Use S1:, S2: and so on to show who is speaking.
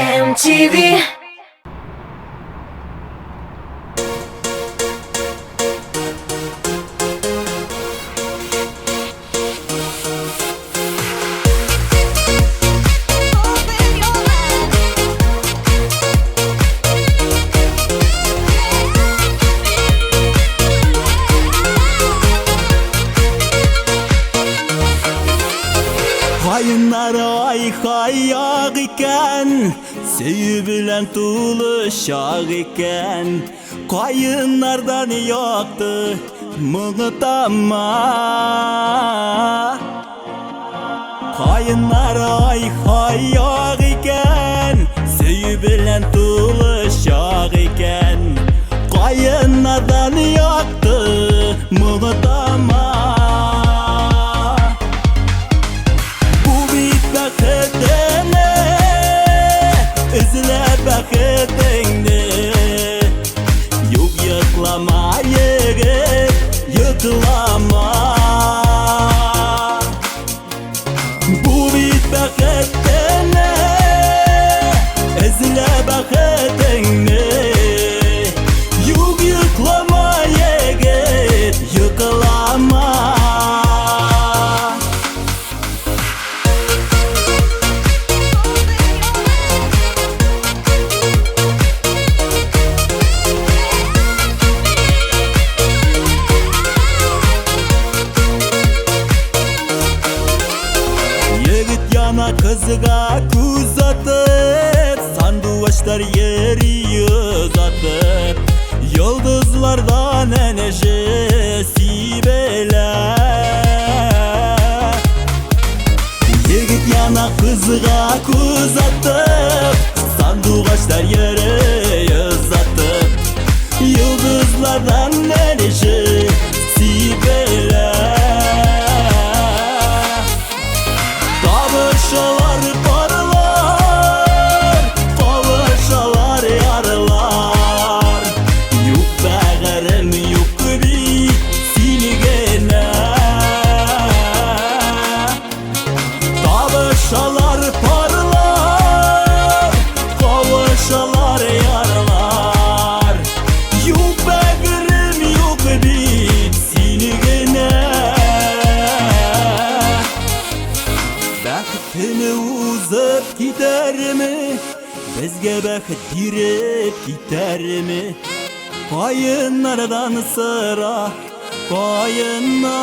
S1: MTV.
S2: Каеннар ай хаяк икән, сөю белән тулы чак икән. Каеннардан якты моңы тама. Каеннар ай хаяк икән, сөю белән тулы чак икән. Каеннардан якты моңы тама. Бу бит бәхетеңне, эзлә бәхетеңне. Юк йоклама, егет, йоклама. Бу бит бәхетеңне, эзлә бәхетеңне. Юк йоклама, егет, йоклама. Егет яна кызга күз атып, сандугачлар йөри озатып, йолдызлардан энҗе сибелә. Егет яна кызга күз атып, сандугачлар йөри озатып, йолдызлардан энҗе сибелә. Табышалар парлар, кавышалар ярлар. Юк бәгырем, юк бит син генә. Табышалар парлар, кавышалар ярлар. Юк бәгырем, юк бит син генә. Бәхетне узып китәрме, безгә бәхет биреп китәрме? Каеннардан сора, каеннар.